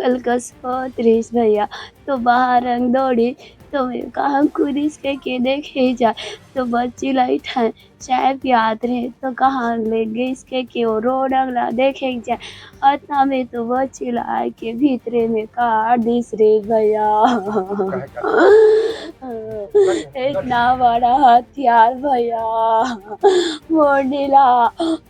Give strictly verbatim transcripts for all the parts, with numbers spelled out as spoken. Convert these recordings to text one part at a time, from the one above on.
कल कस होत रहिस भैया, तो बाहर रंग दौड़ी, तो मैं कहाँ कुरिस के, के देखे जाए, तो बच्ची लाई ठाए चाय पियात रहे, तो कहाँ ले गइस के, के वो रोड अगला देखे जाए, अतना में तो बच्ची ला आए के भीतरे में काट दिस रे भैया। इतना बड़ा हथियार भैया, मोर नीला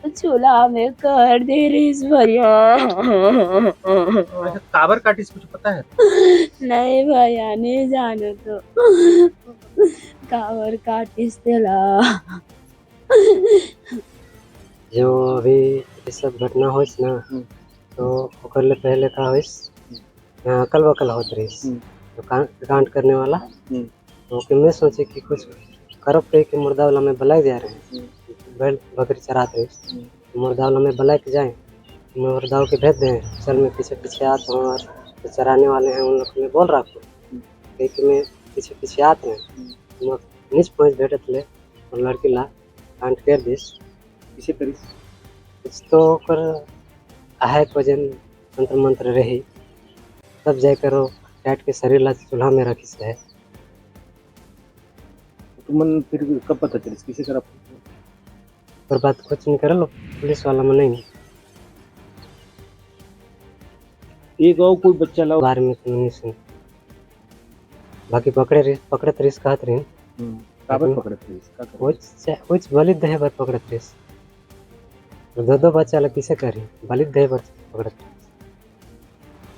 चूल्हा में कर दे रहिस भैया। अच्छा, काबर काटिस, कुछ पता है? नहीं भैया, नहीं जानो तो काबर काटिस तेला। जो अभी ये सब घटना होइस ना, हम्म। तो ओकर ले पहले का होइस, यहाँ अकल बकल होत रहिस। हम्म। तो कां-, कांड करने वाला। हम्म। तो ओके मैं सोचे कि कुछ करब कह के मुर्दा वाला में बलाए जा रहे हैं। हम्म। बैल बकरी चरात रहिस। हम्म। मुर्दा वाला में बलाए के जाए, मुर्दा के भेज दें, चल मैं पीछे पीछे आत हूँ और जो चराने वाले हैं उन लोग में बोल रहा हूँ। हम्म। कह के मैं पीछे पीछे आत हूँ। हम्म। मैं नीच पहुँच भेटत ले और लड़की ला कांड कर दिस। किसे करिस? कुछ तो ओकर आहे वजन तंत्र मंत्र रही, तब जाकर वो काट के शरीर ला चूल्हा में रखिस है। तुमन फिर कब पता चलिस, किसे करा? ओकर बाद कुछ नहीं करल, पुलिस वाला मन नहीं। एक और कोई बच्चा ला बारे में तो नहीं सुन, बाकी पकड़े रहिस, पकड़त रहिस, कहत रहिन। हम्म, काबर लेकिन पकड़त रहिस? का करत? कुछ, कुछ बलि देहे बर पकड़त रहिस। दो दो बच्चा ला किसे करी, बलि देहे बर पकड़त रहिस।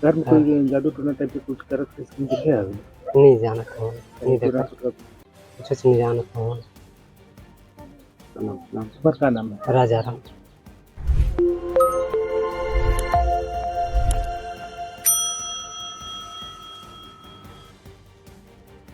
घर में हाँ। कोई जादू टोना टाइप के कुछ करत रहिस कि देखे हवे? नहीं जानत हो, नहीं देखा। कुछ नहीं जानत हो। प्रणाम, प्रणाम। तुम्हार का नाम है? राजा राम।